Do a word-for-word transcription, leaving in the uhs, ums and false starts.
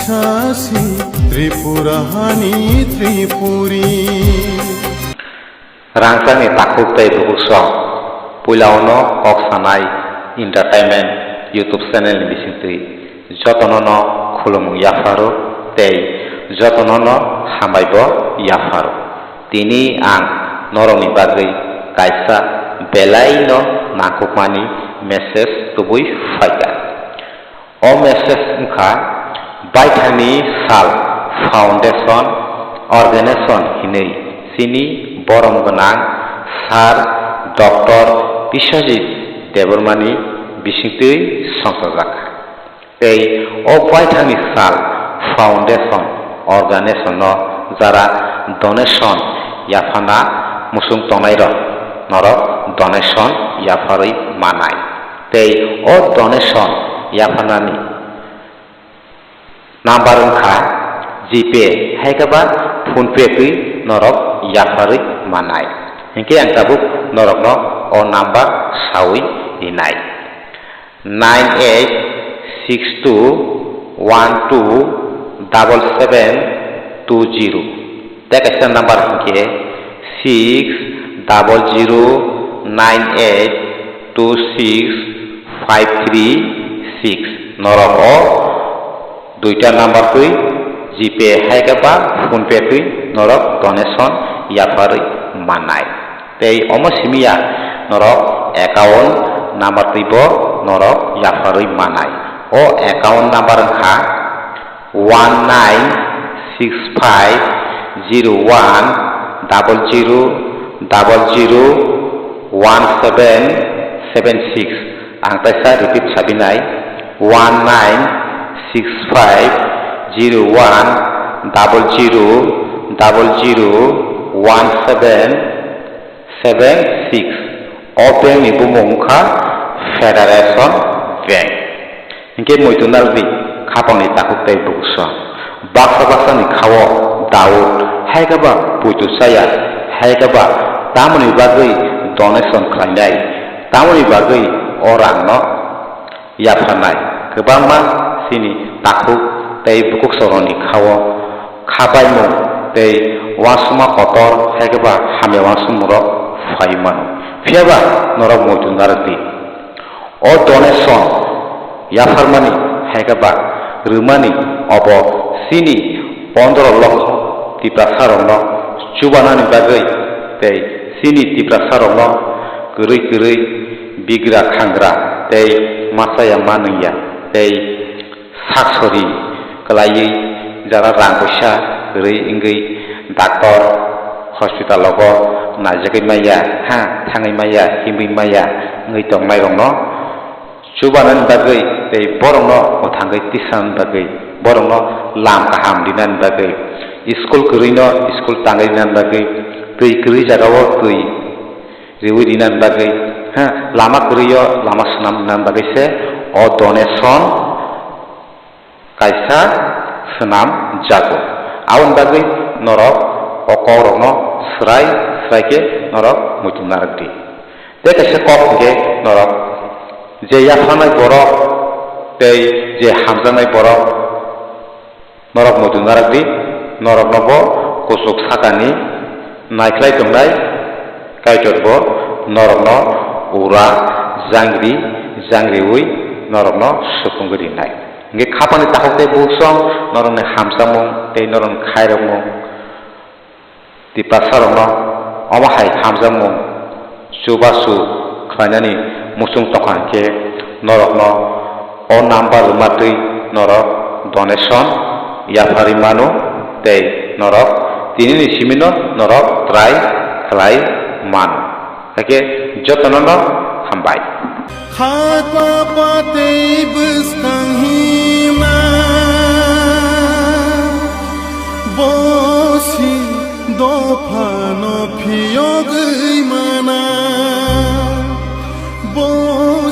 Sasi Tripura hani Tripuri. Rangchakni takhuk tei bukuksong. Puila ono kok sanai entertainment YouTube channel ni bisingtwi jotono no khulumung yapharo tei jotono no hambai bo yapharo. Tini ang norokni bagwi kaisa belai no nangkukmani message tubui phaikha. O message wngkha, baithangni sal foundation organization hinwi chini borom gwnang Sir Doctor Biswajit Debbarmani bisingtwi songchajak. Tei o baithangni sal foundation organization no jara donation yaphana muchung tongnairok norok donation yapharwi manai. Tei o donation yapharnani number wngkha GPay, hai khe ba PhonePe twi norok yapharwi manai. Hinkhe ang tabuk norokno o number saui rinai, nine eight six two one two double seven two zero. Tei kaisa number hinkhe six double zero nine eight two six five three six. Norok o duita number twi GPay hai khe ba PhonePe twi norok donation yapharwi manai. Tei omo simi ya norok account number twi bo norok yapharwi manai. O account number wngkha one nine six five zero one double zero double zero one seven seven six. Ang teisa repeat sabinai, one nine six five zero one double zero double zero one seven seven six. O bank ni bumung wngkha Federation Bank. Hinkhe muitu narwkdi khapangni takhuk tei bukuksong. Baksa baksani khao doubt, hai khe ba puitu chaya, hai khe ba tamoni bagwi donation khlainai, tamoni bagwi o rangno yapharnai. Kwbangma chini takhuk tei bukuksokrokni khao kha baimung tei uansukma kotor hai khe ba hamya uansukmungrok phaiwi mano. Phiya ba norok muitu narwkdi. O donation yapharmani hai khe ba rwmani obo chini pondro lokho Tiprasarokno chubanani bagwi tei chini Tiprasarokno kwrwi kwrwi bigra khangra tei machaya manwngya tei sak sori kwlaiwi jara rang puisa kwrwi wngwi doctor hospital rogo naijagwi maya, ha, thangwi maya, himwi maya wngwi tongnairokno chubanani bagwi tei borokno mwthangwi tisanani bagwi, borokno lam kaham rinani bagwi, school kwrwino school tangwi rinani bagwi, twi kwrwi jagao twi riwi rinani bagwi, ha, lama kwrwio lama swnam rinani bagwi se o donation kaisa swnam jago. Aboni bagwi norok o kokrokno swrai swrai khe norok muitu narwkdi. Tei kaisa kok hinkhe norok je yapharnai borok tei je hamjaknai borok norok muitu narwkdi, norokno bo kuchuk sakani naikhlai tongnai Kaitor bo norokno ura jangri jangriwi norokno supungwi rinai. Hinkhe khapangni takhuk tei buksong norokni hamjakmung tei norokni khairokmung Tiprasarokno omo hai hamjakmung chubachu khlainani muchung tongkha hinkhe norokno o number rwma twi norok donation yapharwi mano tei norok tinini simino norok try khlai mano. Hakhe jotono no hambai. Khatma patwi bwskang hima, bosi dophano phiyogwi mana. Bo